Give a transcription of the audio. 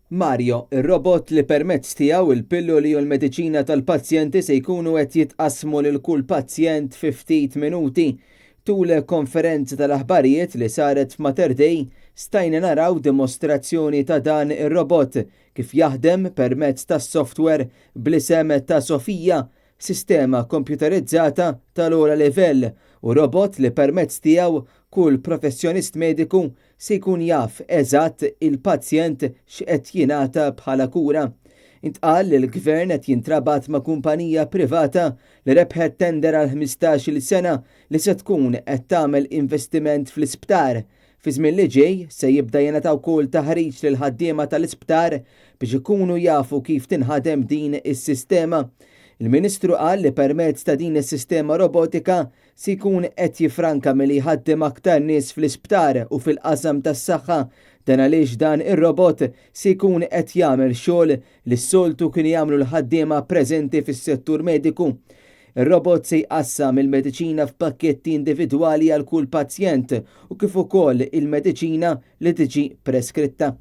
Mario, ir-robot li permezz tiegħu il-pilloli u l-mediċina tal-pazjenti se jkunu qed jitqassmu lil kull pazjent fi ftit minuti. Tul konferenza tal-aħbarijiet li saret f'Mater Dei, stajna naraw dimostrazzjoni ta' dan ir-robot kif jaħdem permezz tas-software bl-isem ta' Sofia, sistema kompjuterizzata tal-ogħla livell u robot li permezz tiegħu kull professjonist mediku se jkun jaf eżatt il-pazjent x'qed jingħata bħala kura. Intqal li l-Gvern qed jintrabat ma' kumpanija privata li rebħet tender għal 15-il sena li se tkun qed tagħmel investiment fl-isptar. Fi żmien li ġej se jibda jingħata wkoll taħriġ lil ħaddiema tal-isptar biex ikunu jafu kif tinħadem din is-sistema. Il-Ministru qal li permezz ta' din is-sistema robotika se jkun qed jifranka milli jħaddem aktar nies fl-isptar u fil-qasam tas-saħħa. Dan għaliex dan ir-robot se jkun qed jagħmel xogħol li s-soltu kienu jagħmlu l-ħaddiema preżenti fis-settur mediku. Ir-robot se jqassam il-mediċina f'pakketti individwali għal kull pazjent u kif ukoll il-mediċina li tiġi preskritta.